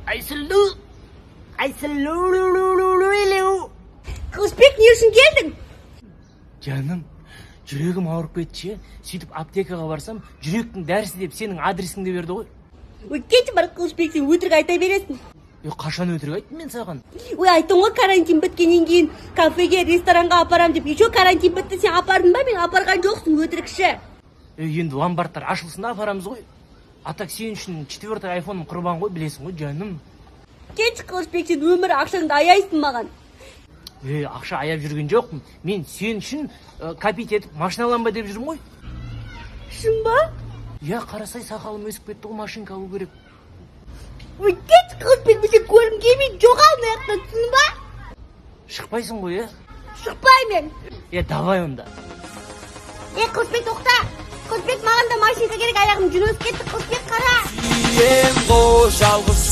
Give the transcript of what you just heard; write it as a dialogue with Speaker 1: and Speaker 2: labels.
Speaker 1: Айсұлу, Айсұлу!
Speaker 2: Қылышбек, не үшін келдің?
Speaker 1: Жаным, жүрегім ауырып кетті ше. Сөйтіп аптекаға барсам, жүректің дәрісі деп сенің адресіңді берді ғой.
Speaker 2: Ой, кетші бар, Қылышбек, сен өтірік айта бересің.
Speaker 1: Е, қашан өтірік айттым мен саған?
Speaker 2: Ой, айттың ғой, карантин біткеннен кейін кафеге, ресторанға апарам деп. Еще карантин бітті, сен апардың ба? Мен апарған жоқсың, өтірікші.
Speaker 1: Е, енді ломбардтар ашылсын да, апарамыз ғой. А так сен үшін четвертый айфоным құрбан ғой, білесің ғой, жаным.
Speaker 2: Кетші, Қылышбек, сен өмір ақшаңды аяйсың маған.
Speaker 1: Е, ақша аяп жүрген жоқпын мен. Сен үшін копить етіп, машина аламын ба деп жүрмін ғой.
Speaker 2: Шын ба?
Speaker 1: Иә, қарасай, сақалым өсіп кетті ғой, машинка алу керек.
Speaker 2: Ой, кетші, Қылышбек, мен сені көргім келмейді, жоғал мына жақтан, түсіндің ба?
Speaker 1: Шықпайсың ғой, иә?
Speaker 2: Шықпаймын мен.
Speaker 1: Е, давай онда.
Speaker 2: Е, Қылышбек, тоқта! Қылышбек, маған да машинка керек, аяғым жүн өсіп кетті, Қылышбек, қара.
Speaker 3: Сүйем ғой жалғыз.